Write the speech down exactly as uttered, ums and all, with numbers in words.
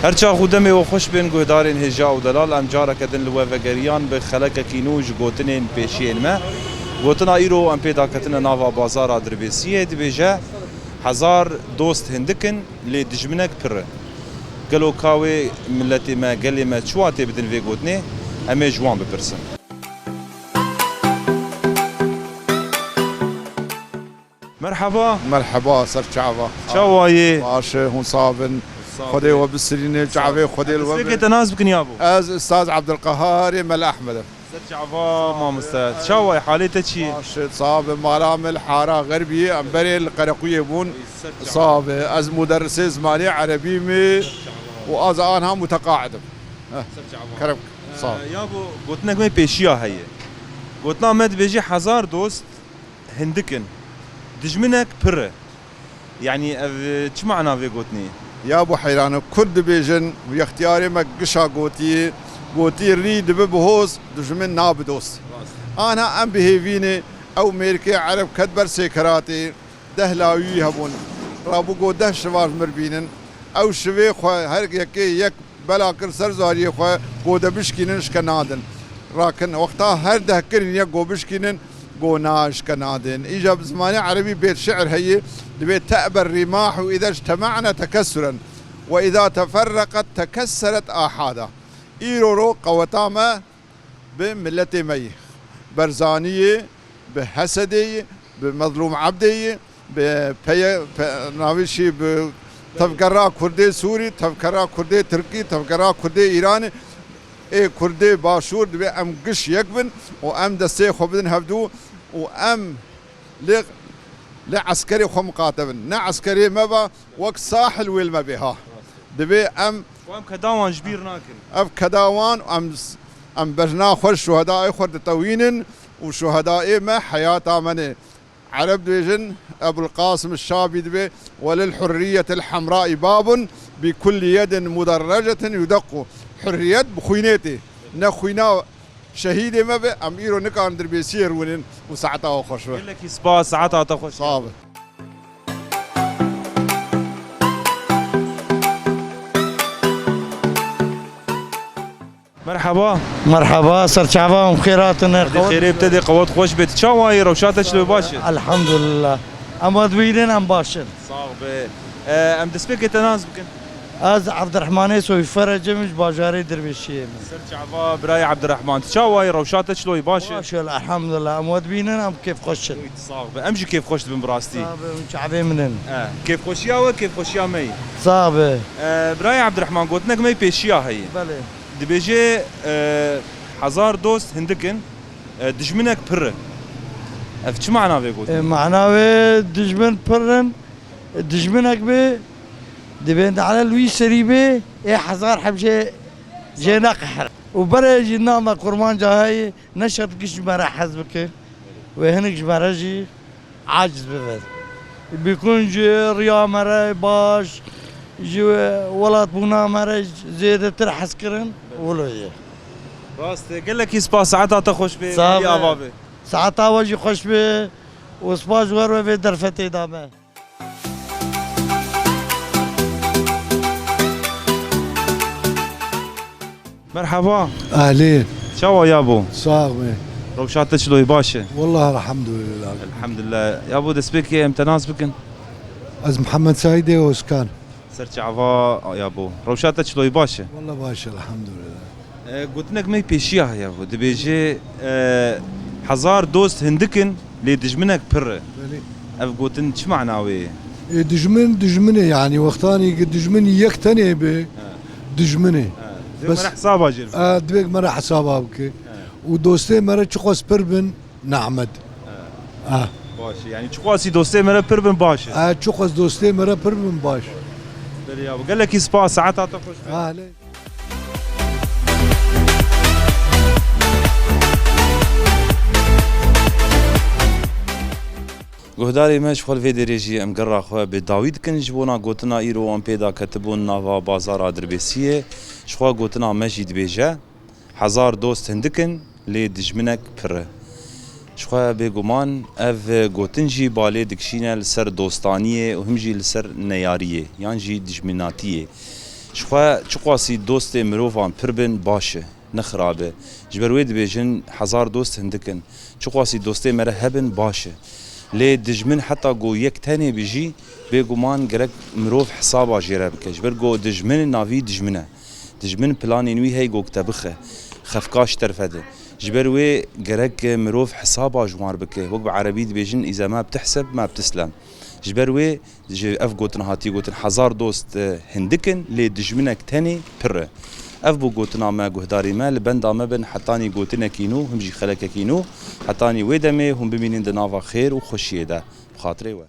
Her çax û demê we xweş bên guhdarên hêja û delal, em careke din li we vegeriyan bi xelekekî nû ji gotinên pêşiyên me. Gotina îro em pê daketine nava bazara Dirbêsiyê, dibêje, hezar dost hindik in, lê dijminek pir e. Gelo ka wê miletê me, gelê me çi watê bidin vê gotinê? Em ê ji wan bipirsin. Merhaba. Merheba, ser çava. Çawa yê? Baş e, hûn sax bin. Sax Xwedê be. We bisirîne, çavê Xwedê li we be. Destpêkê te nas bikin yabo. Ez Ustaz Abdulqehar ê Mel Ahmed im. Ser çava mamoste. Çawa yê, halê te çi ye? Baş e, sax be, mala me li hara Xerbiyê, em berê li Qereqûyê bûn. Ser çava. Sax be, ez muderrisê zimanê erebî me û ez anha muteqaid im. Heh. Ser çava. Kerem. Ee, sax. Yabo, gotinek me pêşiya heye. Gotina me dibêje hezar dost hindik in. Dijminek pir e. Yanî ev, e, çi mana vê gotinê? Ya bo heyran e, Kurd dibêjin, yextiyarê me gişa gotiye, gotî rî dibe bi hoz, dijmin nabe dost. Rast. Ana em bi hêvî ne, ew mêrikê ereb ket ber sêkeratê, deh lawî hebûn. Rabû got deh şiva ji mir bînin. Ew şivê xwe her yekê yek bela kir ser zariyê xwe, got de bişkînin, ji ke nadin. Rakin. Wexta her deh kirin yek got bişkînin, got na, ji ke nadin. Îja bi zimanê erebî bêt şi'ir heye, dibê te'ber rîmah û îde ijtema'ne tekessuren ve îza teferreqet tekesseret ahada. Îro ro qeweta me bi miletê me yê. Berzanî yê, bi Hesedê yê, bi Mezlûm Ebdê yê, bi peye, pe-, navê şî bi tevgera Kurdê Sûrî, tevgera Kurdê Tirkî, tevgera Kurdê Îranê, ê Kurdê Başûr dibê em giş yek bin û em destê xwe bidin hevdû û em lê, lê eskerê xwe miqate bin. Ne eskerê me ba, wek sahil wê li me bê ha. Dibê em Û em keda wan ji bîr nakin. Ev keda wan, em, em bejna xwe şuhedayê xwe ditewînin û şuhedayê me heyata me ne. Ereb dibêjin, Ebul Qasim Şabî dibê, "Welil hurriyetil hemraî babun bi kulli yedin muderrecetin yudeqqu." Hurriyet bi xwînê tê. Ne xwîna şehîdê me be, em îro nikarin Dirbêsiyê rûnin û saeta we xweş be. Gelekî spas, saeta te xweş. Sağ be. Merhaba. Merhaba, ser çava em xêr hatine. Xêrê bi te dê, qewet xweş bê. Tu çawa yî? Rewşa te çilo, baş e? Elhamdulillah. Em we dibînin, em baş in. Sax be. E, em destpêkê te nas bikin. Ez Abdurrahmanê Soyferec im, ji bajarê Dirbêşiyê me. Ser çava birayê Abdurrahman. Tu çawa yî? Rewşa te çilo, baş e? Baş e, elhamdulillah. Em we dibînin, em kêfxweş in. Sax be. Em jî kêfxweş dibin bi rastî. Sax be, em çavê min in. E, kêfxweşiya we, kêfxweşiya me ye. Sax be. E, birayê Abdurrahman, gotinek me pêşiya heye. Belê. Dibêje, e, hezar dost hindik in, e, dijminek pir e. Ev çi mana vê gotinê? E, mana wê dijmin pir in, e, dijminek bê, dibên ala li wî serî bê, ê hezar heb jê, jê neqehre. Û berê jî name kurmanca heyî, ne şert giş ji me re hez bike. Wê hinek ji me re jî aciz bibe. Bikun ji riya me re baş, ji welatbûna me re zêdetir hezkirin, wilo ye. Rast e, gelekî spas, saeta te xweş be, Sağ be. Ava be. Saeta we jî xweş be û spas ji we re vê derfetê da me. Merhaba. Ehlî. Çawa yabo? Sax be. Rewşa te çilo ye, baş e? Wallah elhamdulillah. Elhamdulillah. Yabo destpêkê em te nas bikin. Ez Mihemed Seîdê Ozkan. Ser çava yabo. Rewşa te çilo ye, baş e? Wallah baş e, elhamdulillah. E, gotinek me pêşiya heye bo. Dibêje, e, hezar dost hindik in, lê dijminek pir e. Belê. Ev gotin çi mana wê ye? E, dijmin, dijmin e yani. Wextanî ki dijmin yek tenê be, He. dijmin e. He. Divê Bes, me re hesaba jê re. e, divê me re hesaba bike. He. Û dostê me re çiqas pir bin, Nehmed. He. Ah. Baş e. Yani çiqasî dostê me re pir bin, baş e. Ah, çiqas dostê me re pir bin, baş. Belê ya. Gelekî spas, saeta te xweş be. Ah, lê. Guhdarê me, ji xwe li vê derê jî em gerra xwe bi dawî dikin ji bona gotina îro em pê daketibûn nava bazara Dirbêsiyê. Ji xwe gotina me jî dibêje, hezar dost hindik in, lê dijminek pir e. Ji xwe bêguman ev gotin jî balê dikişîne li ser dostaniyê û him jî li ser neyariyê yan jî dijminatiyê. Jixwe çiqasî dostê mirovan pir bin baş e, ne xirab e. Ji ber wê dibêjin hezar dost hindik in. Çiqasî dostê me re hebin baş e. Lê dijmin heta ku yek tenê bi jî bêguman gerek mirov hesaba jê re bike. Ji ber ku dijmin navî dijmin e. Dijmin planên wî hey ku te bixe. Xefka ji terfe de. Ji ber wê gerek mirov hesaba ji wan re bike. Wek bi erebî dibêjin, îze ma btihseb ma btislem. Ji ber wê ji ev gotin hatiye gotin hezar dost, e, hindik in, lê dijminek tenê pir e. Ev bû gotina me, guhdarî me, li benda me bin hetanî gotinekî nû, him jî xelekekî nû, hetanî wê demê hûn bimînin di nava xêr û xweşiyê de. Bi xatirê we.